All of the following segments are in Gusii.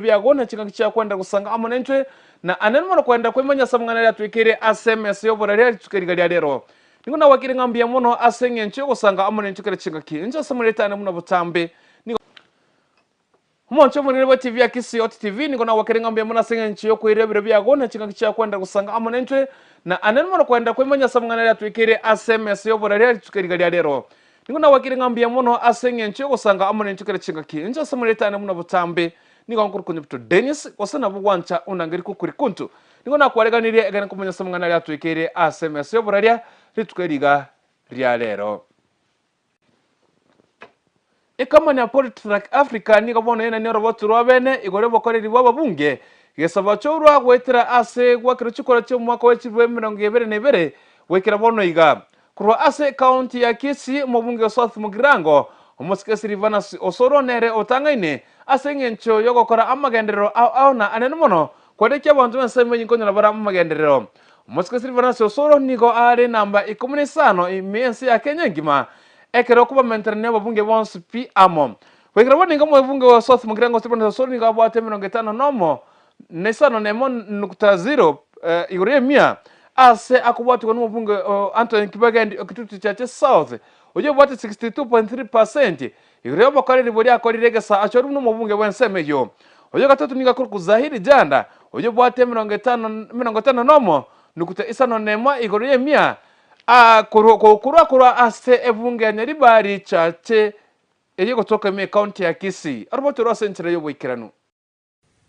Biago na chingaki chia kwenda gosanga amo naintwe, na anene mono kwenda koimanya ase amang'ana aria atwekeire ase emesa y'oboraria rituko riga ria rero. Nigo nagwakire ng'a mbuya mono ase engencho y'ogosanga amo naintwe kera chingaki. Inche ase amarieta ane buna botambe, nigo Omonche omonene bwa TV ya Kisii Hot TV, nigo nagwakire ng'a mbuya mono ase engencho y'okoira ebiro biago na chingaki chia kwenda gosanga amo naintwe, na anene mono kwenda koimanya ase amang'ana aria atwekeire ase emesa y'oboraria rituko riga ria rero. Nigo nagwakire ng'a mbuya mono ase engencho y'ogosanga amo naintwe kera chingaki. Inche ase amarieta ane buna botambe, nigo nkorokwa Nyabuto Dennis, gose nabo gwancha onangerie Kukurikuntu. Nigo nakwareganirie ekero nkomanya ase amang'ana aria atwekeire ase emesa y'oboraria rituko eri iga ria rero. Ekamani ya Poltrack Africa nigo bono yenania orobotu rwa bene igoro y'obokoreri bw'ababunge, gesaba chorwa goetera ase gwakerwa chikura chi'omwaka we chilifu 22 goikera bono iga. Korwa ase ekaunti ya Kisii, omobunge o South Mugirango, omosike Silvanus Osoro nere otang'aine ase engencho y'ogokora amagenderero ao ao na anene mono koenekia abanto b'ensemo eyio nkonyora bare amagenderero. Omosike Silvanus Osoro nigo are enamba ikomi na isano ime y'ense ya Kenya engima ekero okobamenterania ababunge bonsi pi amo. Goikera bono nigo omobunge o South Mugirango Silvanus Osoro nigo abwate emerongo etano nomo na isano nemo nukta zero igoro y'emia, ase akobwatigwa nomobunge o Anthony Kibagendi o Kitutu Chache South, oyio obwate 62.3 percent igoro y'obokoreri boria akorire egesa achorwe buna omobunge bw'ensemo eyio. Oyo gatato nigo akorokwa Zahiri Janda, oyio obwate emerongo etano emerongo etano nomo nukta isano nemo igoro y'emia, korwa korwa korwa ase ebunge ya Nyaribari Chache eyio egotoka ime ekaunti ya Kisii. Oroboto ase enchera y'oboikeranu.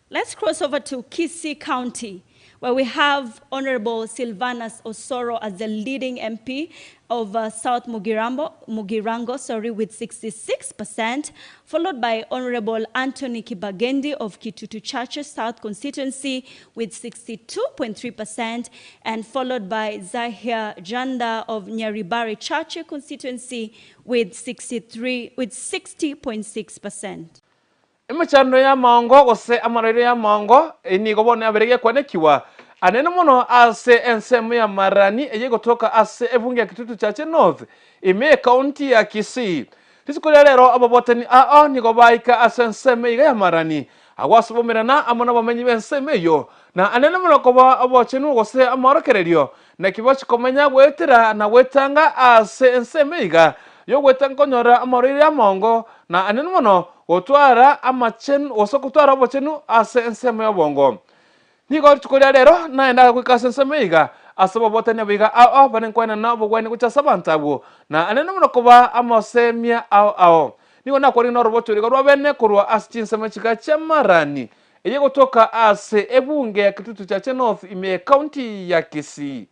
Let's cross over to Kisii County, where we have Honorable Silvanus Osoro as the leading MP of South Mugirambo, Mugirango, sorry, with 66%, followed by Honorable Anthony Kibagendi of Kitutu Chache South constituency with 62.3%, and followed by Zahir Janda of Nyaribari Chache constituency with 63 with 60.6%. Emechando y'amaongo gose amarwaire y'amaongo nigo bono yabere gekwanekigwa anene mono ase ensemo ya Marani eye egotoka ase ebunge ya Kitutu Chache North ime y'ekaunti ya Kisii. Rituko ria rero ababwatani ao nigo baika ase ensemo iga ya Marani agwo ase bomerana amo nabamenyi b'ensemo eyio na anene mono koba obochenu gose amaorokererio naki bachikomenya goetera na gwetanga ase ensemo iga y'ogwetanga konyora amarwaire y'amaongo na anene mono Gotwara amachenu, gose gotwara obochenu ase ensemo y'obongo. Nigo rituko ria rero naende goika ase ensemo iga, ase obobotania boiga ao ao bare nkwenena obogwenia gochia ase abanto abwo, na anene mono koba amosemia ao ao. Nigo nakwarire norobocho rigo rwa bene korwa ase chinsemo chiga chi'amarani, eye egotoka ase ebunge ya Kitutu Chache North ime y'ecounty ya Kisii.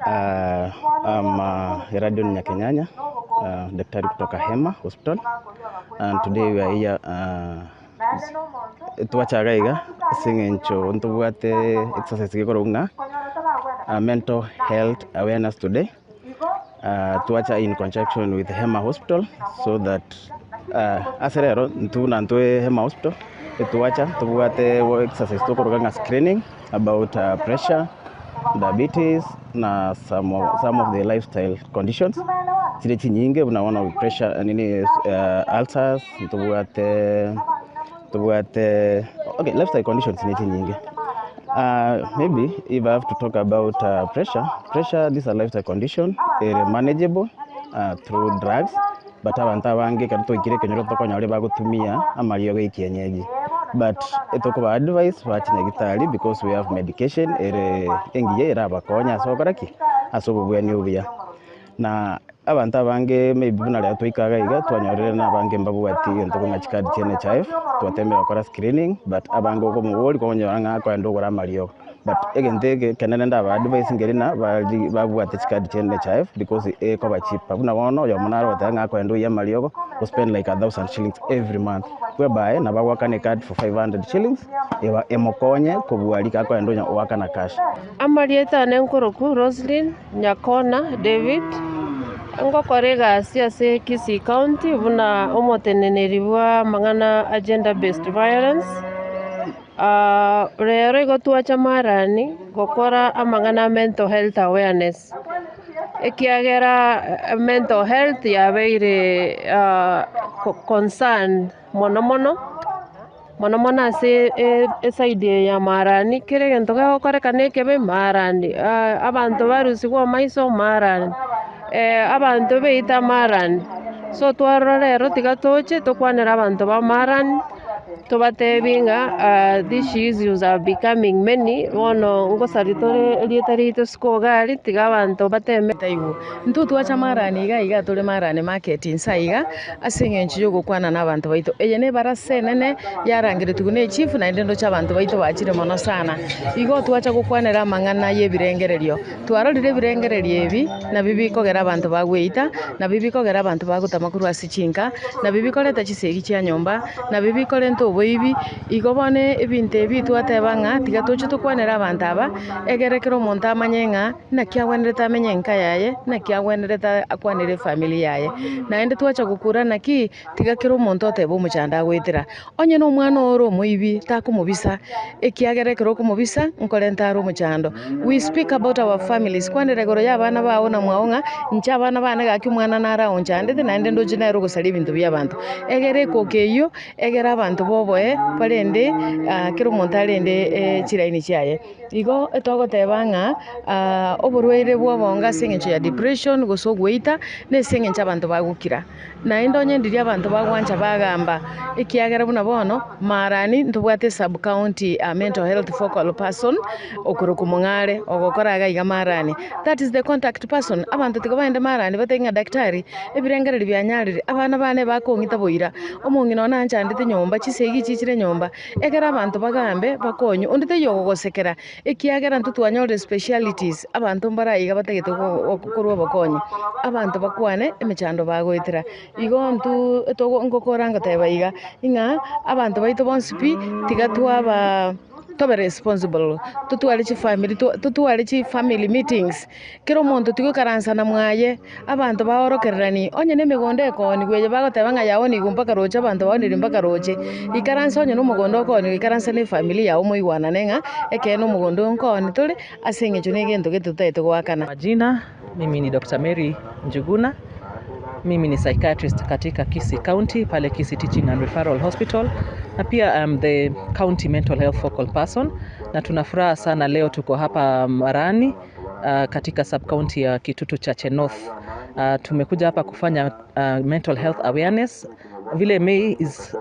Uh, I'm uh, Heradion Nyakenyanya, uh, daktari kutoka Hema Hospital and today we are here uh, twachaga iga ase eng'encho ntobwate exercise gekorwa ng'a uh, mental health awareness today uh, twacha in conjunction with Hema Hospital so that uh, ase rero intwe buna intwe Hema Hospital etwacha tobwate exercise tokoroka ng'a screening about uh, pressure diabetes na some of, some of the lifestyle conditions chire chinyinge buna bono pressure nini uh, ulcers ntobwate tobwate okay lifestyle conditions ne chinyinge uh, maybe if I have to talk about uh, pressure pressure this is a lifestyle condition ere manageable uh, through drugs But abanto abange ekero twaikire ekenyoro tokonyora bagotumia amariogo ya ekienyeji but etokoba advise bache nyagetari because we have medication ere engiya erabakonye ase ogokora ki? Ase obobweni obuya. Na abanto abange maybe buna rero twaika iga iga twanyorire na abange mbabwati egento buna chikadi chia NHIF, twatemire gokora screening but abange okomoboria okonyora ng'a akoenda ogore amariogo. But egento eke ekenene ndaba advise nkeri ng'a bari babwate chikadi chia NHIF because ekoba cheaper. Buna bono oyomo nare ogoteba ng'a akoenda oyie amariogo, o spend like a thousand shillings every month, whereby nabo agoakana ecard for 500 shillings eba emokonye kobua rika akoenda onya goakana cash. Amarieta ane nkorokwa Roselyn Nyakona David, ngokora egasi ase Kisii County buna omoteneneri bw'amang'ana a gender based violence. Rero igo twacha marani gokora amang'ana a mental health awareness. Ekiagera mental health yabeire concern mono mono, mono mono ase eside eye ya marani, kera egento kegokorekana ekebe marani, abanto barusigwe amaiso marani, abanto beita marani. So twarora rero tiga toche tokwanere abanto ba marani. Tobatebi ng'a these issues are becoming many, bono ngosaria tore erieta riaito isiko iga aria, tiga abanto bateme. Taigwa. Intwe twacha marani iga iga tore marani market inse aiga ase eng'encho ya ogokwana na abanto baito. Eye ne ebarasa enene yarangeretigwe ne echief naende ndoche abanto baito bachire mono sana. Igo twacha gokwanera amang'ana ya ebirengererio. Twarorire ebirengererio ebi nabio bikogera abanto bagweita, nabio bikogera abanto bagotama korwa ase chinka, nabio bikoreta chisegi chia nyomba, nabio bikorenta oboibi. Igo bono ebinto ebi twateba ng'a tiga toche tokwanere abanto aba, egere kera omonto amanye ng'a naki agwenerete amenye enka yaye, naki agwenerete akwanere efamiri yaye. Naende twacha gokura naki, tiga kera omonto otebe omochando agoetera. Onye nomwana oo ore omoibi, takomobisa, ekiagera ekero okomobisa, nkorenta are omochando. We speak about our families, kwanera igoro y'abana bao na mwao ng'a inche abana bane gaki omwana nare aonchandete naende ndoche nere ogosaria ebinto bi'abanto. Egere ekoka eyio, egere abanto boboe barende kera omonto arende chilaini chiaye. Igo etogoteba ng'a oborwaire bwa obongo ase eng'encho ya depression gose ogoita, nase eng'encho abanto bagokira. Naende onye ndiria abanto bagwancha bagamba, ekiagera buna bono marani ntobwate sub county mental health focal person okorokwa Mong'are ogokora iga iga marani, that is the contact person, abanto tiga bagende marani batebe ng'a daktari ebirengererio bianyarire, abana bane bakong'ita boira, omong'ina one anchandete nyomba, chisegi echi chire nyomba, ekero abanto bagambe bakonywe, onde taiyo ogogosekera. Ekiagera intwe twanyorire specialities, abanto mbare aiga batagete korwa obokonyi, abanto bakwane emechando bagoetera. Igo intwe togo ngokora ngoteba iga, ng'a abanto baito bonsi pi, tiga twaba tobe responsible, totware chifamiri totware chifamily meetings, kera omonto tiga oikaransa na mwaye, abanto baorokereranie, onye na emegondo ekoonigwa eye bagoteba ng'a yaonigwe mpaka roche abanto baonirie mpaka roche, ikaransa onye na omogondo okoonigwa ikaransa na efamiri yago moigwanane ng'a ekeene omogondo oyo nkooni tore ase eng'encho na egento gete totagete goakana. Majina, mimi ni Dr. Mary Njuguna. Mimi ni psychiatrist katika Kisii County pale Kisii Teaching and Referral Hospital na pia I'm the county mental health focal person, na tuna furaha sana leo tuko hapa Marani katika sub county ya Kitutu Chache North. Tumekuja hapa kufanya mental health awareness vile May is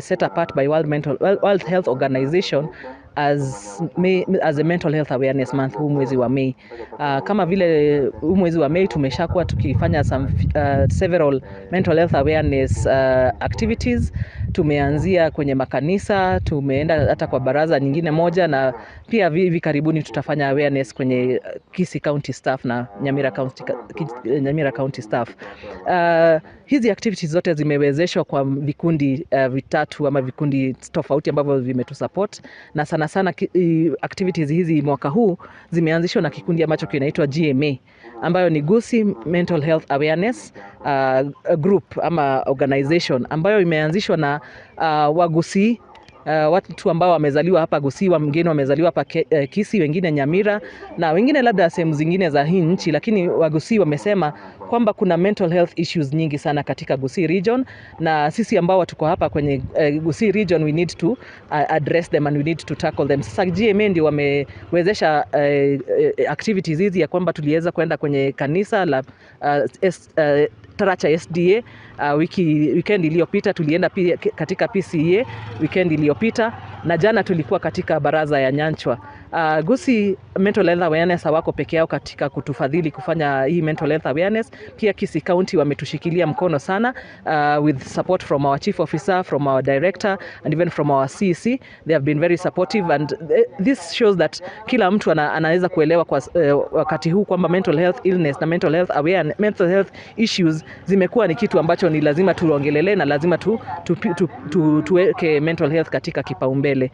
set apart by World Mental, World Health Organization as May, as a mental health awareness month huu mwezi wa May. Kama vile huu mwezi wa May tumeshakuwa tukifanya some several mental health awareness activities. Tumeanzia kwenye makanisa, tumeenda hata kwa baraza nyingine moja, na pia hivi karibuni tutafanya awareness kwenye Kisii County staff na Nyamira County, Nyamira County staff. Hizi activities zote zimewezeshwa kwa vikundi vitatu ama vikundi tofauti ambavyo vimetusupport, na sana sana activities hizi mwaka huu zimeanzishwa na kikundi ambacho kinaitwa GMA ambayo ni Gusii Mental Health Awareness Group ama organization ambayo imeanzishwa na Wagusii, watu ambao wamezaliwa hapa Gusii, wengine wamezaliwa hapa Kisii, wengine Nyamira na wengine labda sehemu zingine za hii nchi, lakini Wagusii wamesema kwamba kuna mental health issues nyingi sana katika Gusii region, na sisi ambao tuko hapa kwenye Gusii region we need to address them and we need to tackle them. Sasa GMA ndio wamewezesha activities hizi ya kwamba tuliweza kwenda kwenye kanisa la Taracha SDA weekend iliyopita, tulienda pia katika PCEA weekend iliyopita, na jana tulikuwa katika baraza ya Nyanchwa. Gusii Mental Health Awareness hawako peke yao katika kutufadhili kufanya hii mental health awareness. Pia Kisii County wametushikilia mkono sana with support from our chief officer, from our director and even from our CEC. They have been very supportive and this shows that kila mtu anaweza kuelewa kwa wakati huu kwamba mental health illness na mental health awareness, mental health issues zimekuwa ni kitu ambacho ni lazima tuongelelee na lazima tuweke mental health katika kipaumbele.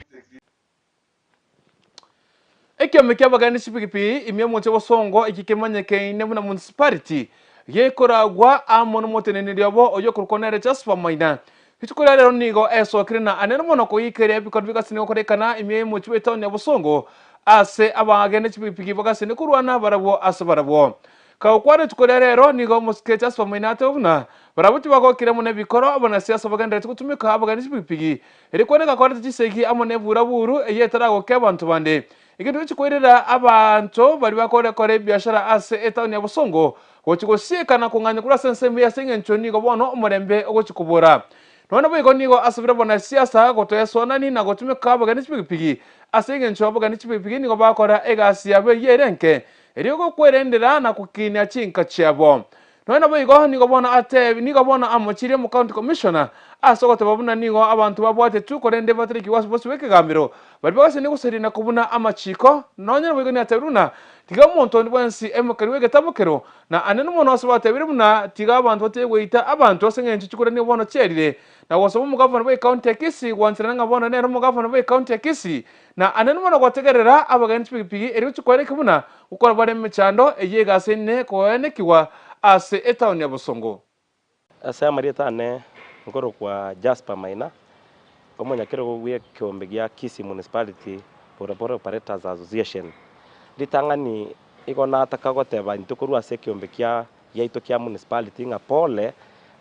Ekiama ki'abagani chipigipigi ime omochie bosongo eki kemanyekaine buna municipality gekoragwa amo nomoteneneri obo oyio okorokwa nere Jasper Maina. Rituko ria rero nigo esokire na anene mono koikeria ebikorwa bigasini gokorekana ime y'omochie bw'etaoni ya Bosongo ase abageni chipigipigi bagasini korwana barabwo ase barabwo. Kagokwana rituko ria rero, nigo omosike Jasper Maina ateba buna barabwo tibagokire amo nebikoro abanasiasa bagendererete gotumeka abageni chipigipigi erio kweneka koreta chisegi amo neburaburu eyio etaragokia abanto bande. Egento gochia koirera abanto baria bakorekora ebiashara ase etaoni ya Bosongo gochia gosieka na kong'anya korwa ase ensemo eye ase engencho nigo bono omorembe ogochia kobora. Nonya naboigo nigo asabire abanasiasa gotoesoanani na gotumeka abageni chipigipigi ase engencho abageni chipigipigi nigo bagokora egasi yabo eyio ere enke erio gokwerendera na gokinia chinka chiabo. Nonya naboigo nigo bono atebi nigo bono amochirie omocounty commissioner ase ogoteba buna nigo abanto babwatetwe korende batarikigwe ase obosio bw'ekegambero baria bagasenia gosaria na kobuna amachiko. Nonya naboigo nigo atebire buna tiga omonto onde bwensi emokeri bw'egetabokero na anene mono ase batebire buna tiga abanto batige goita abanto ase engencho chikura nigo bono chiarire na gosaba omogavana bw'ecounty ya Kisii gwancherana ng'a bono nere omogavana bw'ecounty ya Kisii na anene mono gotegerera abageni chipigipigi erio chikwaneke buna gokora bare emechando eyio egasaine koenekigwa ase etaoni ya Bosongo. Ase amarieta ane nkorokwa Jasper Maina, omonyakerogo bw'ekeombe gia Kisii Municipality Bodaboda Operators Association. Ritang'ani igo nataka goteba intwe korwa ase ekeombe kia giaito kia municipality ng'a pole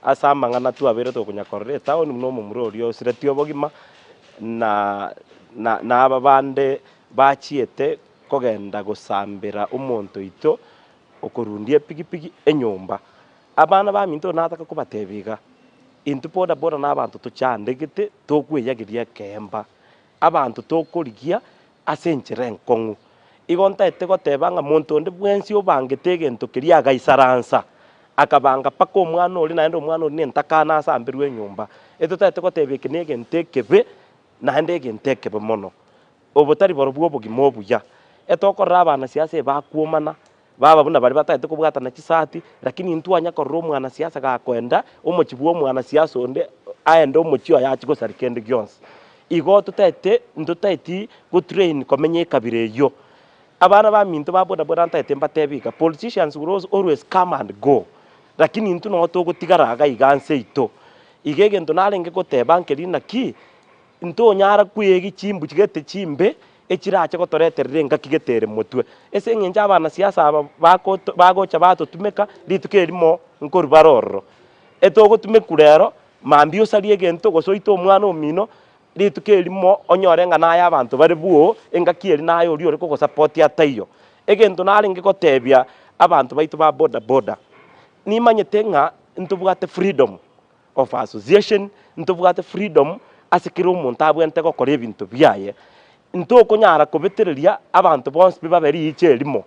ase amang'ana twabeire tokonya korora etown buna omomura oria osiretie obogima na na aba bande bachiete kogenda gosambera omonto oito okorundia epigipigi enyomba. Abana baminto nataka kobatebia iga, intwe bodaboda na abanto tochandegete tokoeyageria ekeemba, abanto tokorigia ase enchera enkong'u. Igo ntaete goteba ng'a monto onde bwensi obangete egento keria agaisaransa, akabanga mpaka omwana oria naende omwana oria nentakana asamberwe enyomba. Etotaete goteba eke negento ekebe, naende egento ekebe mono. Obo tari borobwo obogima obuya. Etokorora abanasiasa ebakwomana, baba buna baria bataete kobwatana chisati, lakini intwanya korora omwanasiasa gakoenda omochie bwa omwanasiasa onde aende omochie oye achie gosaria kende gionsi. Igo totaete ntotaeti go train komenya ekabira eyio. Abana baminto ba bodaboda ntaete mbatebi iga, politicians will always come and go, lakini intwe noo togotigara iga iga nse yaito. Iga egento narenge goteba nkeri naki, Ntonyara kwegi chimbuchi gete chimbe echirache gotoreterera engaki gete ere motwe. Ase eng'encho abanasiasa aba bagoto bagocha batotumeka rituko erimo nkorwa bare ororo. Etogotumekwa rero, mambia osarie egento gose oite omwana omino, rituko erimo onyore ng'a naye abanto bare bwoo, engaki eria naye oria ore kogosapotia taiyo. Egento narenge gotebia abanto baito ba boda boda, nimanyete ng'a ntobwate freedom. of association, ntobwate freedom ase kera omonto abwenerete gokora ebinto biaye, ntokonyara kobetereria abanto bonsi pi babe riicho erimo.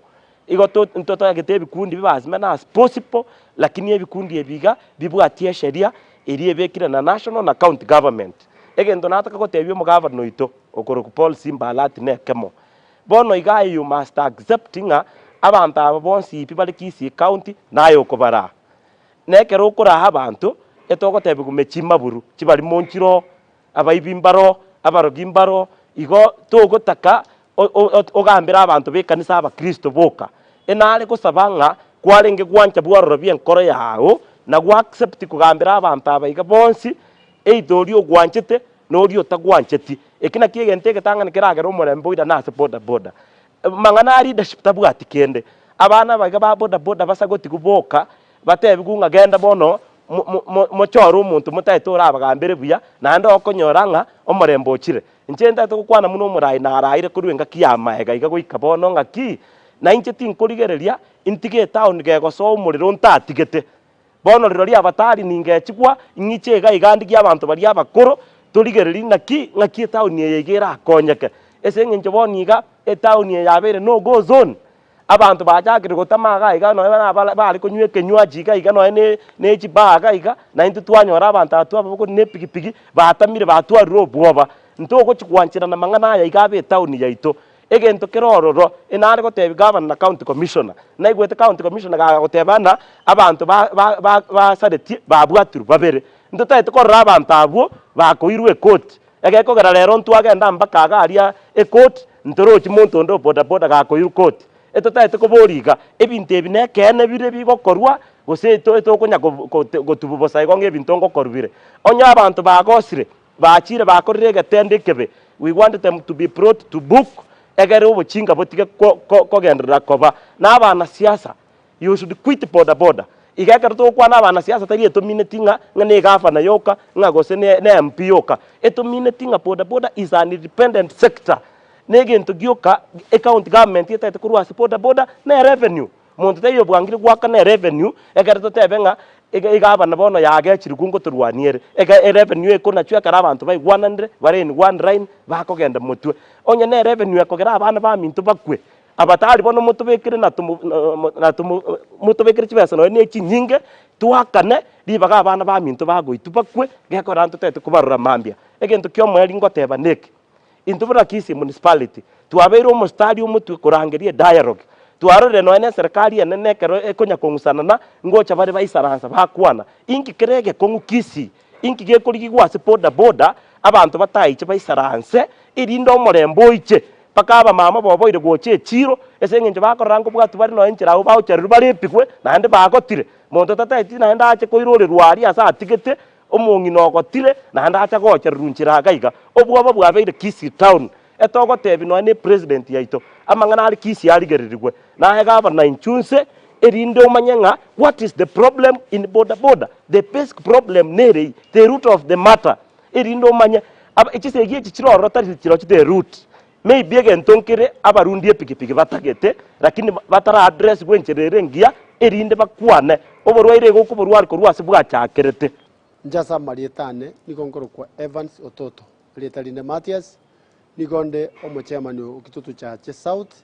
Igo to ntotagete ebikundi bibe as many as possible, lakini ebikundi ebi iga bibwatie esheria eria ebekire na national na county government. Egento nataka gotebia omogavana oito okorokwa Paul Simba Alati na ekemo, bono iga aye you must accept ng'a abanto aba bonsi pi bare Kisii county naye okobaraa. Na ekero okoraa abanto, etogotebigwa mechie maburu, chibarimo nchiroo, abaibi mbaroo, abarogi mbaroo, igo togotaka ogambere abanto b'ekanisa abakristo boka. Enare gosaba ng'a kwarenge gwancha bwororo bi'enkoro yao, na gwa accept kogambera abanto aba iga bonsi, either oria ogwanchete na oria otagwancheti. Eki nakio egento egetang'ani keragere omorembe oirane ase boda boda. Mang'ana a leadership tabwati kende. Abana aba iga ba boda boda basagotigwe boka, batebigwe ng'a genda bono mochore omonto motaete orabagambere buya, naende okonyora ng'a omorembe ochire. Inche ntaete gokwana buna omorai naraire korwa engaki ya maega iga goika bono ng'aki, na inche tinkorigereria ntige etown gegosoa omorero ntatigete. Bono rirorio abatari ningechigwa, ing'iche iga iga ndigie abanto baria abakoro, torigererie ng'aki ng'aki etaoni eye iga erakonyeke. Ase eng'encho bono iga, etaoni eye yabeire no go zone, abanto bachakire gotama iga iga nonye na bare konywa ekenywaji iga iga nonye ne ne chibaa iga iga, na intwe twanyora abanto aba twababokori na epigipigi, batamire batwarire obwoba. Ntogochi gwancherana mang'ana aya iga abe etaoni yaito. Egento kere ororo, enare gotebia gavana na county commissioner. Naigwete county commissioner gagoteba ng'a abanto ba ba ba basaretie babwatirwe babere. Ntotagete korora abanto abwo bakoirwa ekoti. Egekogera rero ntwagenda mpaka iga aria ekoti, ntorochi monto onde o bodaboda gakoirwa koti. Etotagete koboria iga, ebinto ebi nekeene bire bigokorwa gose eto etokonya gotubu bosa igo ng'a ebinto ngokorwa bire. Onye abanto bagosire. Bachire bakorire egetendo ekebe, we want them to be brought to book, egere obochinga botige kogenderera koba. Na abanasiasa, You should quit boda boda. Iga ekero togokwana abanasiasa tari etomineti ng'a ng'a ne egavana yoka ng'a gose ne ne MP yoka. Etomineti ng'a boda boda is an independent sector. Na egento gioka ecounty government etagete korwa ase boda boda ne revenue. Monto taiyo obwangire goakana erevenue ekero totebe ng'a ega egavana bono yagechirigwe ngotorwanie ere. Ega erevenue ekonachwa ekero abanto baigwananire bare in one line bakogenda motwe. Onye ne erevenue ekogera abana baminto bakwe, abatari bono motobekere na tomo na tomo motobekere chibesa nonye ne chinyinge, toakane ribaga abana baminto bagoitwa bakwe, gekogera ntotagete kobarora mambia. Egento kia omoerio ngoteba neke. Intwe buna Kisii Municipality twabeire omostari omotwe korangeria edialogue. Twarorire nonya na eserekari enene ekero ekonya kong'usanana ngocha bare baisaransa bakwana. Inki kere egekong'u Kisii? Inki gekorigigwa ase boda boda abanto bataiche baisaranse erinde omorembe oiche mpaka abamama boboire gocha echiro ase eng'encho bakorora nkobwatwa bare nonya enchera abwo bagochererwa barepigwe naende bagotire. Monto tataeti naende ache koirorerwa aria ase atigete Omong'ina ogotire, naende acha gochererwa nchera iga iga. Obwoba bwabeire Kisii town. Etogotebia nonya ne president yaito, amang'ana are Kisii arigererigwe. Naye gavana inchu nse, erinde omanye ng'a what is the problem in boda boda. The basic problem nerei, the root of the matter. Erinde omanye, aba chisegi echi chire ororo tari chirochio the root. Maybe egento nkere abarundi epikipiki batagete, lakini batara address gwe enchera ere engiya, erinde bakwane oborwaire iga okoborwari korwa ase bwachakerete. Inche ase amarieta ane nigo nkorokwa Evans Ototo, erieta rinde Mathias, nigo nde omochairman o Kitutu Chache South,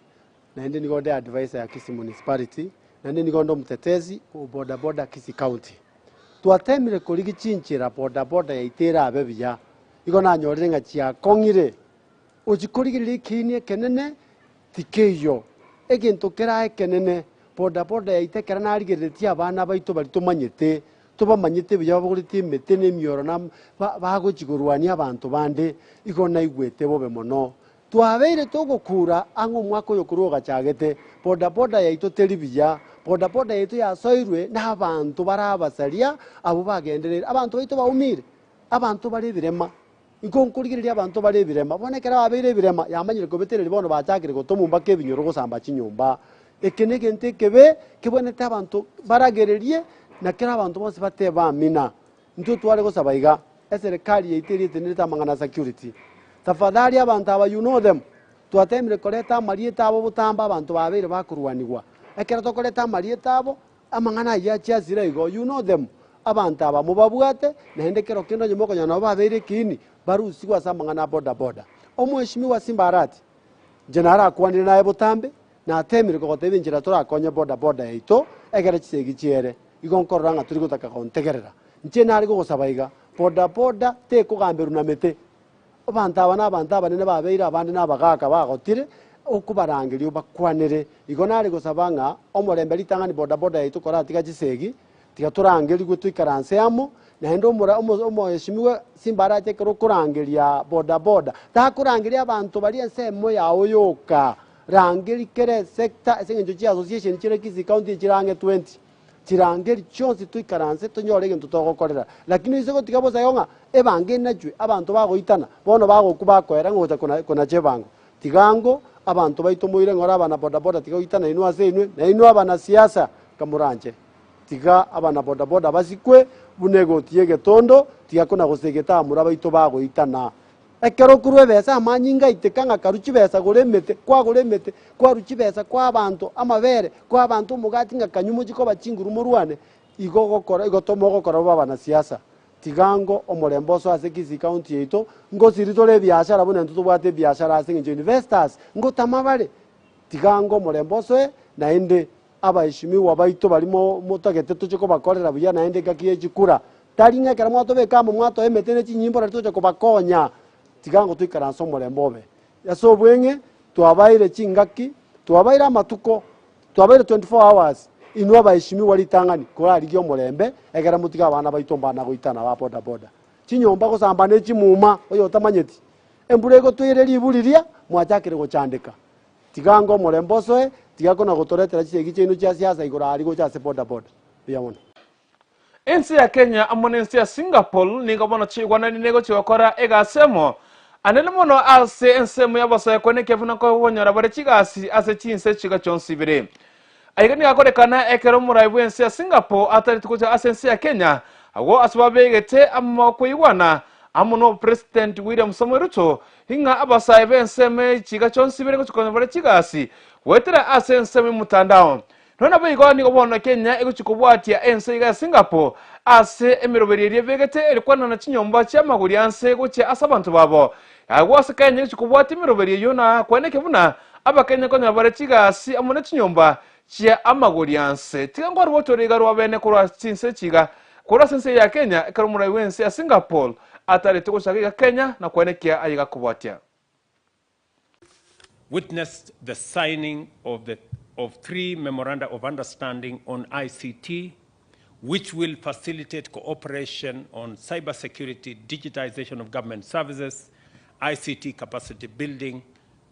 naende nigo nde advisor ya Kisii Municipality, naende nigo nde omotetezi o bodaboda Kisii County. Twatemire korigia chinchera bodaboda yaito erabe buya, igo nanyorire ng'a chiakong'ire. Ochia korigereria ekieni ekenene tikeiyo, egento kerae ekenene, bodaboda yaito ekero narigereretie abana baito baria tomanyete, tobamanyete buya babogoretie emete na emioro na ba bagochia korwania abanto bande, igo naigwete bobe mono. Twabeire togokura ang'e omwaka oyo korwa ogachagete, bodaboda yaito teri buya, bodaboda yaito yasoirwe na abanto bare abasaria abwo bagendereire, abanto baito baumire, abanto bare ebirema. Inko nkorigereria abanto bare ebirema. Bono ekero babeire ebirema, yamanyire kobetereria bono bachakire gotoma mpaka ebinyoro gosamba chinyomba. Eke negento ekebe kebwenerete abanto baragererie, na kera abanto bonsi batebe amina. Intwe tware gosaba iga, eserekari yaito eria etenerete amang'ana a security, tafadhali abanto aba you know them, twatemire koreta amarieta abo botambe abanto babeire bakorwanigwa. Ekero tokoreta amarieta abo, Amang'ana ayio achia asire igo, you know them, abanto aba mobabwate, naende kero kende onye mokonyora nabo babeire ekiini, barusigwe ase amang'ana a boda boda. Omweshimiwa Simba Arati, inche narakwanire naye botambe, natemire kogotebia enchera torakonye boda boda yaito, egere chisegi chiere. Igo nkorora ng'a tori gotaka gontegerera. Inche nare gogosaba iga, boda boda tekogamberwa na mete. Abanto aba nabanto abanene babeire abande nabagaaka bagotire, okobarangeria obakwanere. Igo nare gosaba ng'a omorembe ritang'ani bodaboda yaito koratiga chisegi, tiga torangerigwe toikaranse amo, naende omora omo omoeshimiwa simba arache ekero okorangeria bodaboda, takorangeria abanto baria ensemo yao yoka, rangeria kera esector ase eng'encho chiassociation chire Kisii county chire ang'e 20. Chirangeri chionsi toikaranse tonyore egento togokorera. Lakini oise gotiga bosa igo ng'a ebango enachwe, abanto bagoitana, bono bagokwa bakoera ng'a ogocha kona konacha ebango. Tiga ango abanto baito moire ng'ora abana bodaboda tiga goitana inwe ase inwe, na inwe abanasiasa nkamoranche. Tiga abana bodaboda basikwe buna egoti y'egetondo, tiga kona gosegeta abamura baito bagoitana. Ekero okorua ebesa amanyinga aiteka ng'a karue chibesa gora emete, kwagora emete, kwarua chibesa kwaa abanto amabere, kwaa abanto omogati ng'a kanywe mochie koba chinguru morwane, igo ogokora igo to mogokora bobe abanasiasa. Tiga ango omorembe osoe ase Kisii County yaito, ngosiri tore ebiashara buna intwe tobwate ebiashara ase eng'encho investors ngotama bare. Tiga ango omorembe osoe naende Abaeshimiwa baito baria motagete toche kobakorera buya naende engaki ye chikura. Tari ng'a ekero mwatobeka amo mwatoa emete ne chinyimbo nari togocha kobakonya. Tiga ngo toikaranse omorembe obe. Ase obweng'e twabaeire chingaki, twabaeire amatuko, twabaeire 24 hours, inwe abaeshimiwa ritang'ani korarigie omorembe ekero motige abana baito mbana goitana ba boda boda. Chinyomba gosamba ne chimuma oyotamanyeti. Embura egotweire ribu riria mwachakire gochandeka. Tiga ango omorembe osoe, tiga kona gotoretera chisegi chiaino chia siasa igoro aria gocha ase boda boda. Mbuya mono. Ense ya Kenya amo nense ya Singapore nigo bono chiigwananire gochia gokora egasi emo anene mono ase ensemo y'obosoe koenekia buna nkonyora bare chigasi ase chinse chiga chionsi ibere. Aiga nigo akorekana ekero omorai bw'ense ya Singapore atareti gocha ase ense ya Kenya, agwo ase babegete amakoigwana amo n'obopresident William Samoei Ruto ng'a abasae b'ensemo ye chiga chionsi bere gochia konya bare chigasi goetera ase ensemo y'omotandao. Nonya naboigo nigo bono Kenya egochia kobwatia ense iga ya Singapore ase emeroberio eria ebegete ere kwanana chinyomba chi'amagori anse gochia ase abanto babo. Agwo ase Kenya egochia kobwatia emeroberio eyio na kweneke buna Abakenya konyora bare chigasi amo ne chinyomba chia amagori anse. Tiga nkwarobotore iga rwabene korwa chinse echi iga korwa ase ense ya Kenya ekero omorai bw'ense ya Singapore atarete gochaka iga Kenya na kwenekia aye gakobwatia. Witnessed the signing of the of 3 memoranda of understanding on ICT which will facilitate cooperation on cybersecurity, digitization of government services, ICT capacity building,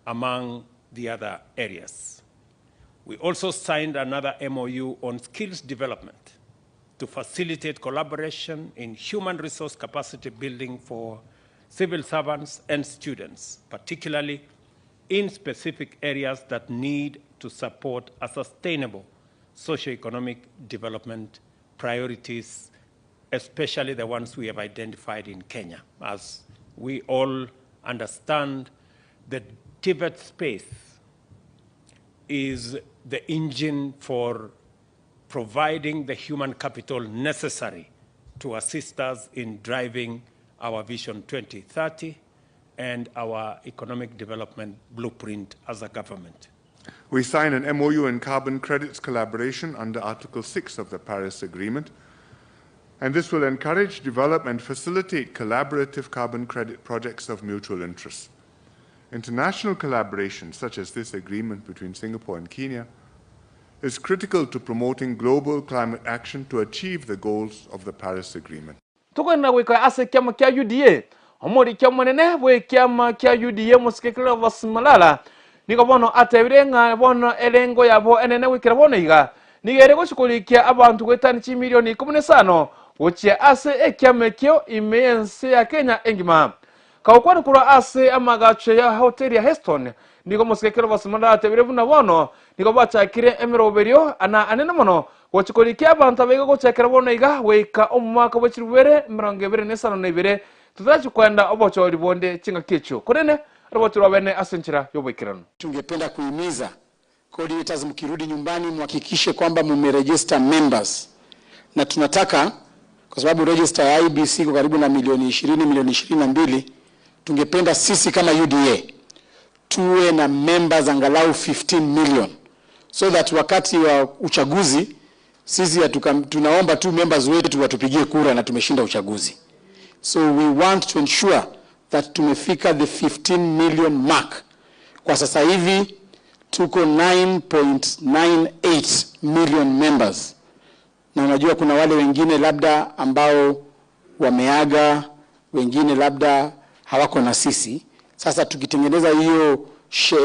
among the other areas. We also signed another MOU on skills development to facilitate collaboration in human resource capacity building for civil servants and students, particularly in specific areas that need to support a sustainable socio-economic development priorities, especially the ones we have identified in Kenya. As we all understand, the TVET space is the engine for providing the human capital necessary to assist us in driving our Vision 2030 and our economic development blueprint as a government. We signed an MOU in carbon credits collaboration under Article 6 of the Paris Agreement, and this will encourage, develop, and facilitate collaborative carbon credit projects of mutual interest. International collaboration, such as this agreement between Singapore and Kenya, is critical to promoting global climate action to achieve the goals of the Paris Agreement. Tokoenena goika ase ekiama kia UDA. Omoriki omonene bw'ekiama kia UDA omosike Cleophas Malala nigo bono atebire ng'a bono erengo yabo enene goikera bono iga nigo ere gochia korikia abanto goetania chimilioni ikomi na isano gochia ase ekiama ekio ime y'ense ya Kenya engima. Kagokwana korwa ase amagacho ya hoteli ya Heston, nigo omosike Cleophas Malala atebire buna bono nigo bachakire emeroberio na anene mono Gochia korikia abanto abaiga gochakera bono iga goika omwaka bwe chilifu ibere 25 na ibere, totachia koenda obochori bonde chingaki echio, korende robochori rw'abene ase enchera y'oboikeranu. Tungependa kuhimiza coordinators mkirudi nyumbani muhakikishe kwamba mumeregister members na tunataka kwa sababu register ya IEBC iko karibu na milioni 20 milioni 22, tungependa sisi kama UDA tuwe na members angalau 15 million so that wakati wa uchaguzi sisi hatuka, tunaomba tu members wetu watupigie kura na tumeshinda uchaguzi. So we want to ensure that tumefika the 15 million mark. Kwa sasa hivi tuko 9.98 million members, na unajua kuna wale wengine labda ambao wameaga, wengine labda hawako na sisi. Sasa tukitengeneza hiyo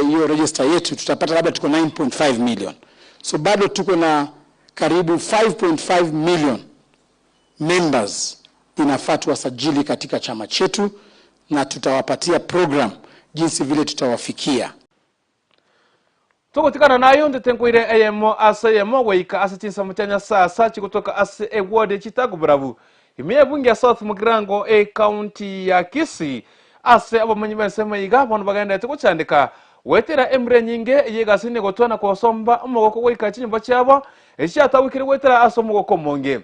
hiyo register yetu tutapata labda tuko 9.5 million, so bado tuko na karibu 5.5 million members inafaa tuwasajili katika chama chetu, na tutawapatia program jinsi vile tutawafikia. Togotigana naye onde tenkoire eyemo ase eyemo goika ase chinsemo chia Nyasasa chigotoka ase eward chitago borabu ime y'ebunge ya South Mugirango ecounty ya Kisii ase abamenyi b'ensemo iga bono bagenderete gochandeka goetera embura enyinge ey'egasi negotwa na kosomba omogoko goika chinyomba chiabo echiatagokire goetera ase omogoko omonge.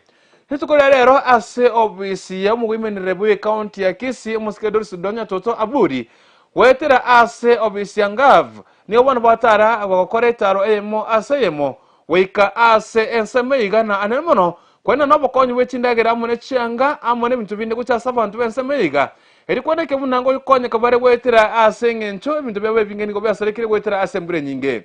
Rituko ria rero ase obisi ya omogoimenere bw'ecounty ya Kisii omosike Doris Donya Toto Aburi goetera ase obisi ya Ngav Nigo bono batara bagokora etaaro eyemo ase eyemo goika ase ensemo y'igana anene mono, korende nobokonyi bwe chindagera amo ne chianga amo nebinto binde gocha ase abanto b'ensemo eyeiga. Erio kwaneke buna ngokonyeka bare goetera ase engencho ebinto biabo ebinge nigo biasarekire goetera ase embura enyinge.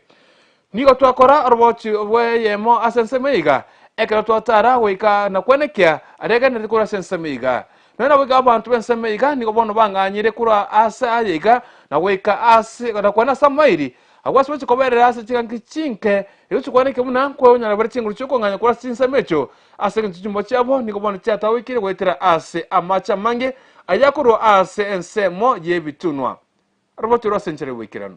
Nigo twakora orobochi bw'eyemo ase ensemo eyeiga, ekero twatara goika na kwenekia aria agendererete korwa ase ensemo eyeiga. Nonya naboigo abanto b'ensemo iga nigo bono bang'anyire korwa aase aye iga, na goika aase, na kwana ase amairi, agwo ase bachia koberera ase chiganki chinke, erio chikwaneke buna nkweonyora bare chinguru chi'okong'anya korwa ase chinsemo echio, ase engencho chinyomba chiabo nigo bono chiatagoikire goetera ase amache amange ayakorwa ase ensemo y'ebitunwa. Robochorwe ase enchera y'oboikeranu.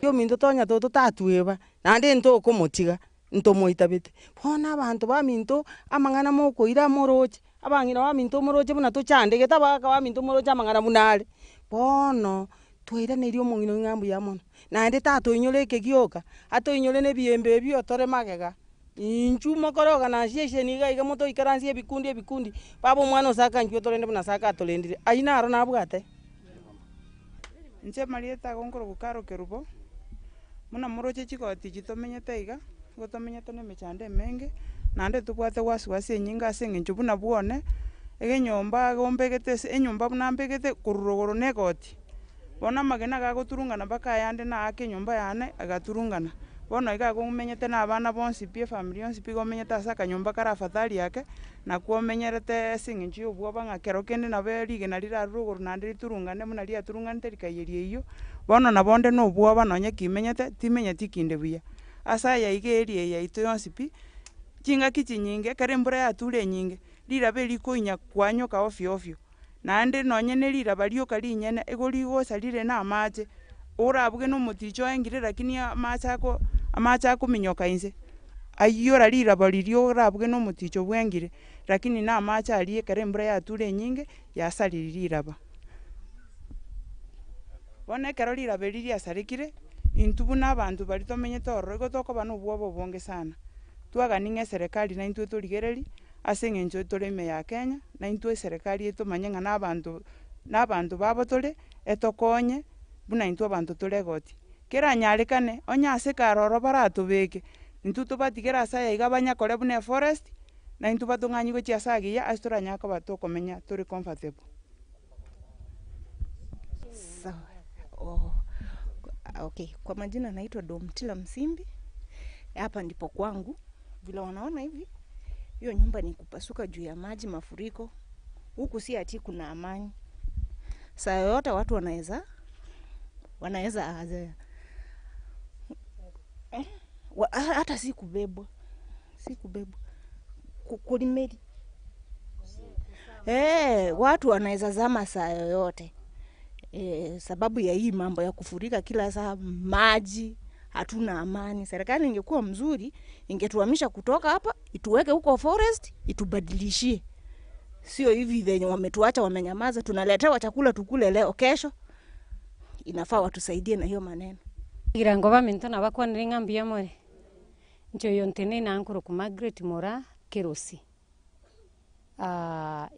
Ominto tonya toto tatweba, naende ntokomotiga, ntomoitabete. Bono abanto baminto, amang'ana mokoira moroche, abang'ina baminto moroche buna tochandegete, abagaka baminto moroche amang'ana buna are. Bono, twairaneirie omong'ina oyio ng'a mbuya mono, naende tatoinyora eke gioka, atoinyore na ebiembe ebio tore magega. Inchuo mokore organisation iga iga motoikaransie ebikundi ebikundi, baba omwana ose akanchwe otorende buna ase akatorendire, ayio naro nabwate. Inche marieta ago nkorokwa Carol Kerubo, buna moroche chigoti echi tomenyete iga, nigo tomenyete na emechando emenge, naende tobwate wasiwasi enyinge ase eng'encho buna bwone, egenyomba igo mbegete ase enyomba buna mbegete korwa rogoro na egoti. Bono amagena iga agoturungana mpaka ayande naake enyomba yane, agaturungana. Bono iga igo omenyete na abana bonsi pi efamiri yonsi pi igo omenyete ase akanyomba kare afadhali ake, nakwo omenyerete ase eng'encho ya obwoba ng'a kero kende nabo rigena rirarure rogoro naende riturungane buna riaturunganete rikaiyeria eyio, bono nabo onde na obwoba nonye kimenyete, timenyeti kinde buya. Ase aya iga area eye yaito yonsi pi, chingaki chinyinge ekero embura yature enyinge, riraba erikoinya kwanyoka ofio ofio. Naende nonye ne riraba rioka rinyene, igo rigocha rire na amache, orabuge na omoticho oengire lakini amache ako amache akominyoka inse, ayio riraba riria orabuge na omoticho bwengire, lakini na amache aria ekero embura yature enyinge, yasaririe riraba. Bono ekero riraba eri riasarekire, intwe buna abanto baria tomenyete ororo igo tokoba na obwoba obonge sana, twagania ng'a eserekari naintwe torigereria. Ase eng'encho tore ime ya Kenya, naintwe eserekari etomanye ng'a nabanto nabanto babo tore, etokonye buna intwe abanto tore egoti. Keranyarekane, onye ase kare oro baratobeke, intwe tobatigere ase aya iga banyakore buna eforest, naintwe batong'anyie gochia ase agiya ase toranyare koba tokomenya tore comfortable. Sawa. Oh. Okay, kwa majina naitwa Domtila Msimbi. Hapa ndipo kwangu. Vile wanaona hivi, hiyo nyumba ni kupasuka juu ya maji, mafuriko. Huku si ati kuna amani. Saa yoyote watu wanaweza wanaweza eh, hata si kubebwa, si kubebwa, kulimeli Eh, watu wanaweza zama saa yoyote eh, sababu ya hii mambo ya kufurika kila saa maji, hatuna amani. Serikali ingekuwa mzuri, ingetuhamisha kutoka hapa ituweke huko forest, itubadilishie, sio hivi venye wametuacha wamenyamaza, tunaletewa chakula tukule leo, kesho. Inafaa watusaidie na hiyo maneno. Girango baminto nabakwanire ng'a mbuya more, inche oyo ntenene nkorokwa Margaret Moraa Kerosi.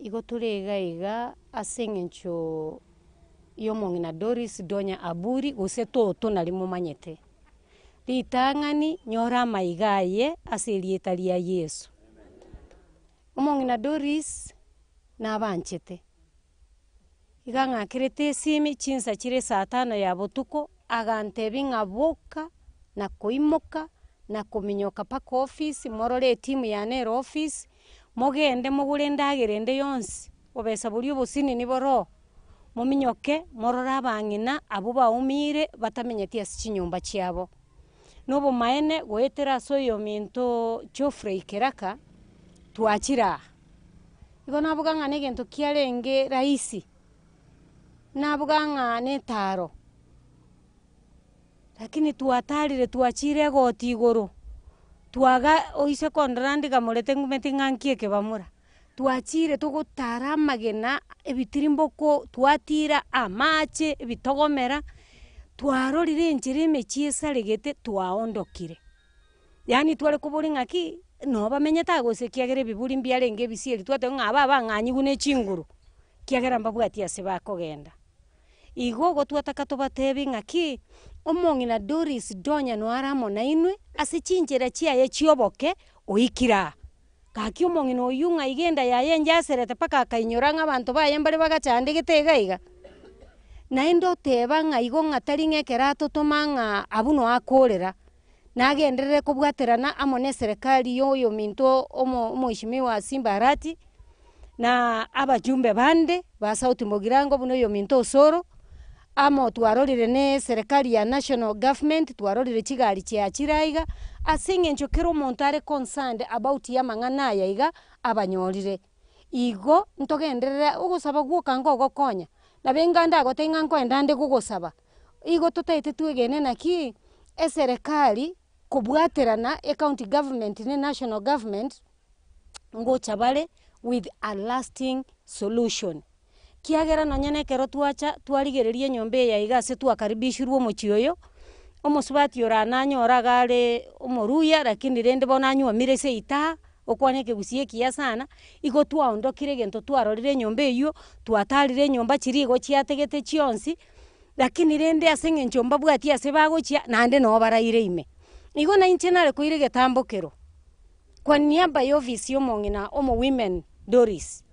Igo tore iga iga ase eng'encho ya omong'ina Doris Donya Aburi gose toto nari momanyete. Ritang'ani nyora amaiga aye ase erieta ria Yeso. Omong'ina Doris nabanchete, iga ang'akerete esimi chinsa chire saa tano ya botuko, agantebia ng'a boka na koimoka na kominyoka mpaka ofisi morore etimu yane ere ofisi, mogende mogore endagera ende yonsi, obesa boria obosinini boroo, mominyoke morore abang'ina abwo baumire batamenyeti ase chinyomba chiabo. Na obomaene goetera ase oyominto Geoffrey Keraka, twachire aa. Igo naboga ng'a na egento kiarenge rahisi, naboga ng'a na etaro, lakini twatarire twachire egoti igoro, twaga oise kondora ndigamorete ngumeti ng'a nki eke bamura, twachire togotara amagena, ebitirimboko, twatira amache, ebitogomera, twarorire enchera emechie esaregete twaondokire. Yaani tware koboria ng'aki, noo bamenyete aa gose ekiagera ebiburi mbiarenge ebisieri twateba ng'a aba abang'anyigu ne chinguru, ekiagera mbabwati ase bakogenda. Igo igo twataka tobatebi ng'aki, omong'ina Doris Donya noyo are amo nainwe, ase chinchera chiaye chia oboke, oikire aa. Gaki omong'ina oyio ng'a iga enda yaye enjaserete mpaka akainyora ng'a abanto baye mbare bagachandegete iga iga. Naende oteba ng'a igo ng'a tari ng'a ekero atotoma ng'a abwo noo akorera, nagenderere kobwaterana amo na eserekari ya oyominto omo omweshimiwa Simba Arati, na abajumbe bande ba South Mugirango buna oyominto Osoro, amo twarorire na eserekari ya national government, twarorire chigari chiachire aiga, ase eng'encho kera omonto are concerned about ya amang'ana aya iga, abanyorire. Igo ntogenderere ogosaba gwoka ngogokonya, nabo enga ndagotebie ng'a nkoenda nde gogosaba, igo totaete twegene naki, eserekari kobwaterana ecounty government na enational government, ngocha bare with a lasting solution. Kiagera nonye na ekero twacha twarigereria enyomba eye iga ase twakaribishirwe omochie oyo, omosubati ore aa nanyore iga are omoruya lakini rende bono anywomire seita, okwane ekegusii ekiya sana, igo twaondokire egento twarorire enyomba eywo, twatarire enyomba chiria igo chiategete chionsi, lakini rende ase eng'encho mbabwati ase bagochia, naende noo baraire ime. Igo na inche nare koira egetambokero, kwa niaba ya ofisi ya omong'ina omo women Doris,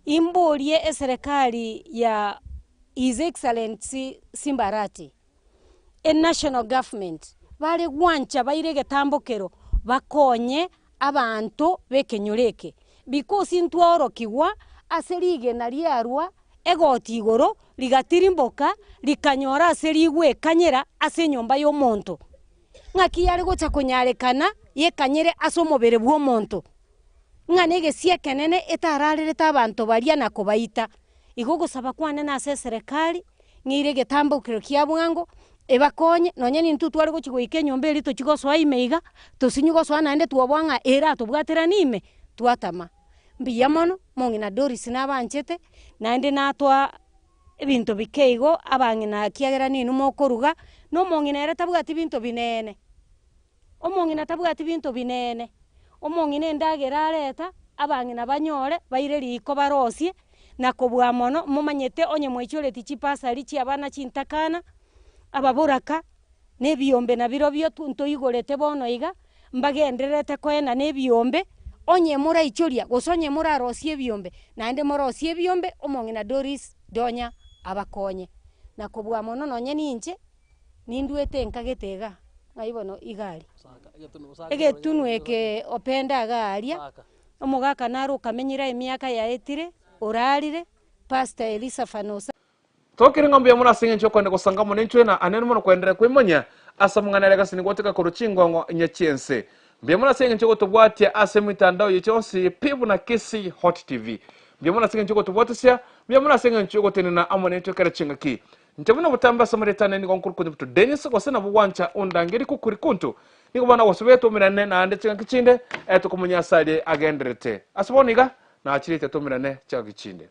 imborie eserekari ya His Excellency Simba Arati, enational government, bare gwancha baire egetambokero bakonye abanto b'ekenyoro eke, because intwaorokigwa ase rigena riarwa egoti igoro rigatirimboka rikanyora ase rigwekanyera ase enyomba ya omonto. Ng'aki yare gocha konyarekana yekanyere ase omobere bw'omonto, ng'a negesie ekenene etararerete abanto baria na kobaita. Igo ogosaba kwane nase eserekari, ng'eire egetambokero kia bwango, ebakonye, nonye nintwe tware gochia goika enyomba eria tochia gosoa ime iga, tosinywe gosoa naende twoboa ng'a eratobwaterane ime, twatama. Mbuya mono, mong'ina Doris nabanchete, naende natwa ebinto bike igo, abang'ina ekiagera ninwe mokoruga, na omong'ina ere tabwati binto bineene, omong'ina tabwati binto bineene, omong'ina endagera areta, abang'ina banyore, baire riko barosie, na kobua mono, momanyete onye mwaichoreti chibasari chia abana chintakana, ababoraka, na ebiombe nabirobio ntoigorete bono iga, mbagendererete koenana ebiombe, onye moraichoria gose onye morarosie ebiombe, naende morosie ebiombe omong'ina Doris Donya abakonye. Na kobua mono nonye ninche, nindwete nkagete igaa, ng'ai bono iga aria, egetunwa eke openda iga aria, omogaka naro okamenyire emiaka yaetire, orarire, Pastor Elizaphan Osa. Tokire ng'a mbuya mono ase engencho y'okoenda gosanga amo naintwe na anene mono koenderera kwemanya ase amang'ana aria gase nigo goteka korwa chingongo inye chi'ense. Mbuya mono ase engencho y'ogotobwatia ase emetandao yaito yonsi pi buna Kisii Hot TV. Mbuya mono ase engencho y'ogotobwatisia, mbuya mono ase engencho y'ogotenena amo naintwe kera chingaki. Inche buna botambe ase amarieta ane nigo nkorokwa Nyabuto Dennis gose nabo gwancha ondangerie kukuri kuntu. Nigo bono gosubetwe omerane naende chingaki chinde tokomanya ase aria agenderete. Ase bono iga nachirete tomerane chingaki chinde.